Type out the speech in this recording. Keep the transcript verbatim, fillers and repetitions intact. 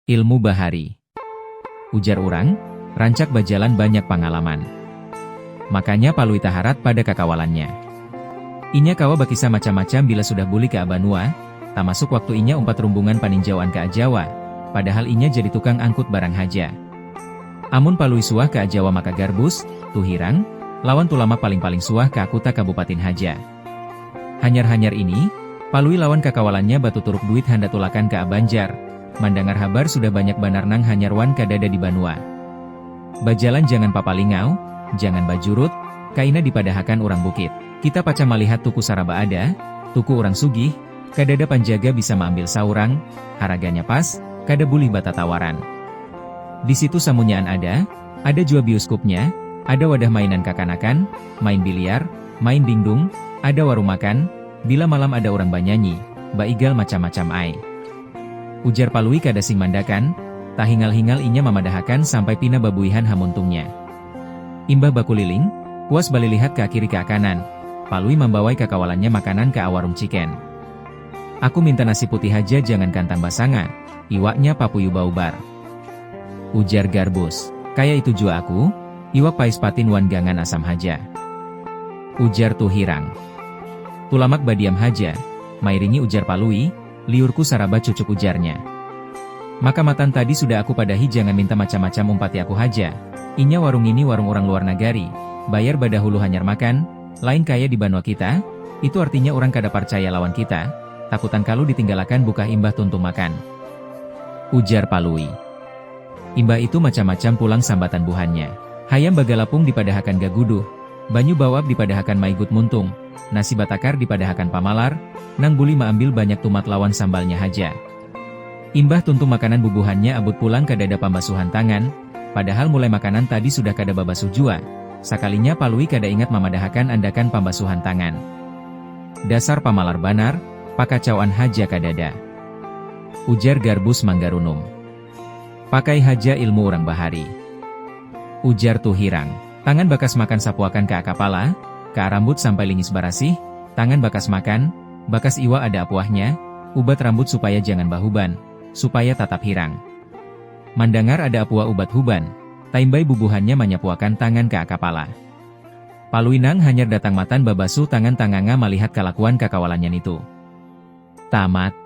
Ilmu bahari. Ujar urang, rancak bajalan banyak pangalaman. Makanya Palui taharat pada kakawalannya. Inya kawa bakisah macam-macam bila sudah bulik ka Abanua, tamasuk waktu inya umpat rumbungan paninjauan ka Ajawa, padahal inya jadi tukang angkut barang haja. Amun Palui suah ka Ajawa maka Garbus, Tuhirang, lawan Tulamak paling-paling suah ka kuta kabupatin haja. Hanyar-hanyar ini, Palui lawan kakawalannya batuturuk duit handak tulakan ka Abanjar, mandangar habar sudah banyak banar nang hanyar wan kadada di Banua. Bajalan jangan papalingau, jangan bajurut, kaina dipadahakan urang bukit. Kita pacang malihat tuku saraba ada, tuku urang sugih, kadada panjaga bisa maambil saurang, haraganya pas, kada bulih batatawaran. Di situ samunyaan ada, ada jua bioskopnya, ada wadah mainan kakanakan, main biliar, main dingdung, ada warung makan, bila malam ada urang banyanyi, baigal macam-macam ai. Ujar Palui kada sing mandakan, tahingal-hingal inya mamadahakan sampai pina babuihan hamuntungnya. Imbah bakuliling, puas balilihat ka kiri ka kanan, Palui mambawai kakawalannya makanan ka awarung ciken. Aku minta nasi putih haja jangan kantang basanga, iwaknya papuyu baubar. Ujar Garbus, kaya itu jua aku, iwak pais patin wan gangan asam haja. Ujar Tuhirang. Tulamak badiam haja, mairingi ujar Palui, liurku saraba cucuk ujarnya. Maka matan tadi sudah aku padahi jangan minta macam-macam umpati aku haja, inya warung ngini warung urang luar nagari, bayar badahulu hanyar makan, lain kaya di banua kita, itu artinya urang kada parcaya lawan kita, takutan kalu ditinggalakan bukah imbah tuntung makan. Ujar Palui. Imbah itu macam-macam pulang sambatan buhannya. Hayam bagalapung dipadahakan gaguduh, banyu bawab dipadahakan maigut muntung, nasi batakar dipadahakan pamalar, nang bulih maambil banyak tumat lawan sambalnya haja. Imbah tuntung makanan bubuhannya abut pulang kadada pambasuhan tangan, padahal mulai makanan tadi sudah kada babasuh jua, sakalinya Palui kada ingat mamadahakan andakan pambasuhan tangan. Dasar pamalar banar, pakacauan haja kadada. Ujar Garbus manggarunum. Pakai haja ilmu urang bahari. Ujar Tuhirang. Tangan bakas makan sapuakan ka kapala, ka rambut sampai lingis barasih, tangan bakas makan, bakas iwak ada apuahnya, ubat rambut supaya jangan bahuban, supaya tatap hirang. Mandangar ada apuah ubat huban, taimbai bubuhannya manyapuakan tangan ka kapala. Palui nang hanyar datang matan babasuh tangan tanganga malihat kalakuan kakawalannya nitu. Tamat.